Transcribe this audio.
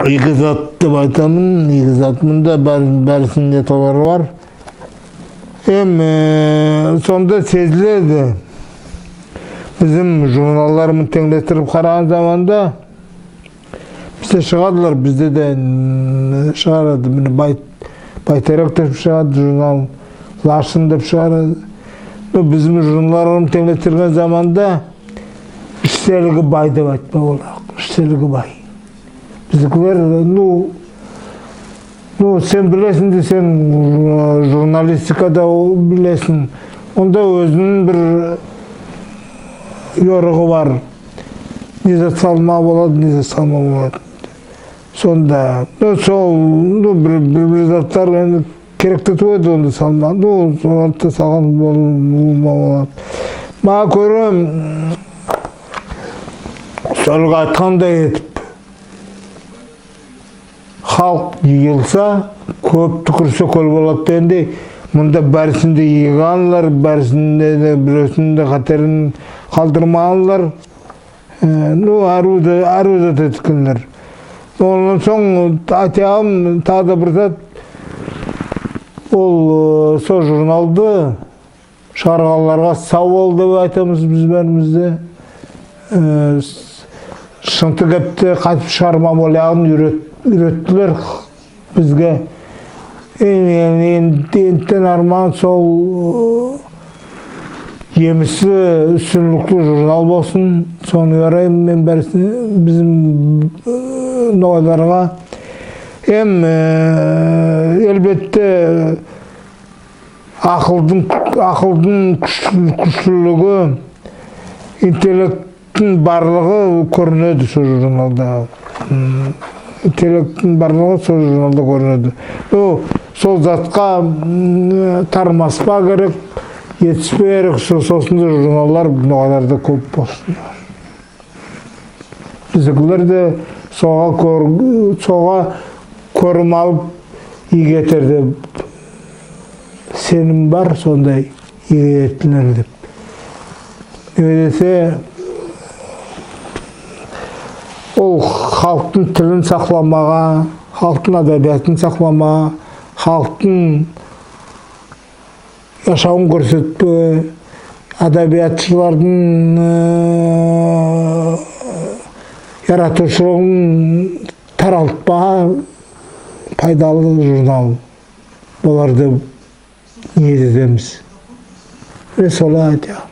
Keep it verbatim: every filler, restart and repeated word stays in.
Ийги зат деп айтаман, ийги зат. Мунда баьри, баьрисининъ де толары бар. Эм, э, сонда сезиледи. Бизим журналлар ман тенълестирип караган заманда бизде шыгадылар, бизде де, м, шыгарады. Мине, Бай-, «Байтерек» деп шыгады журнал, «Лашын» деп шыгарады. Ну, бизим журналлар ман тенълестирген заманда иштелиги бай деп айтпага болады. Иштелиги бай. Бизикилер, ну, ну, сен билесинъ де, сен, э, журналистикада о-, билесинъ. Онда оьзининъ бир йорыгы бар. Не зат салмага болады, не зат салмага болады. Сонда, ну, сол, ну, бир, бир, бир затлар энди керек те тувыл эди онда салмага. Ну, соларды да салган бол-, болмага болады. Мага коьре, м, сол айтқандай этип, халк йыйылса, коьп туькирсе коьл болады дегендей, мунда баьрисин де йыйганлар, баьрисин де, де, биревсининъ де катерин калдырмаганлар. Э, ну, аьруьв де, аьруьв де эткенлер. Оннан сонъ айтаягым тагы да бир зат, ол, э, сол журналды шыгарганларга сав бол деп айтамыз биз баьримиз де. Э, с-, шынты кепте кайтип шыгармага болаягын уьйрет-, уьйреттилер бизге. Энди, энди, энди арман сол, э, емисли, уьстинликли журнал болсын. Соны йорайман мен баьрисине, бизим, э, ногайларга. Эм, э, аьлбетте, акылдынъ, акылдынъ куьш-, куьштилиги, интеллекттинъ барлыгы коьринеди сол журналда. М, интеллекттинъ барлыгы сол журналда коьринеди. Ну, сол затка, м, тармаспага керек, етиспеге керек, со-, сосындай журналлар ногайларда коьп болсын. Бизикилер де сога коьр-, сога коьрим алып ийги этер деп сеним бар, сондай ийги этерлер деп. Неге десе, ол халктынъ тилин сакламага, халктынъ адабиатын сакламага, халктынъ яшавын коьрсетпеге, адабиатшылардынъ, э, яратувшылыгын таралтпага пайдалы журнал болар деп ниет этемиз. Мине солай айтайым.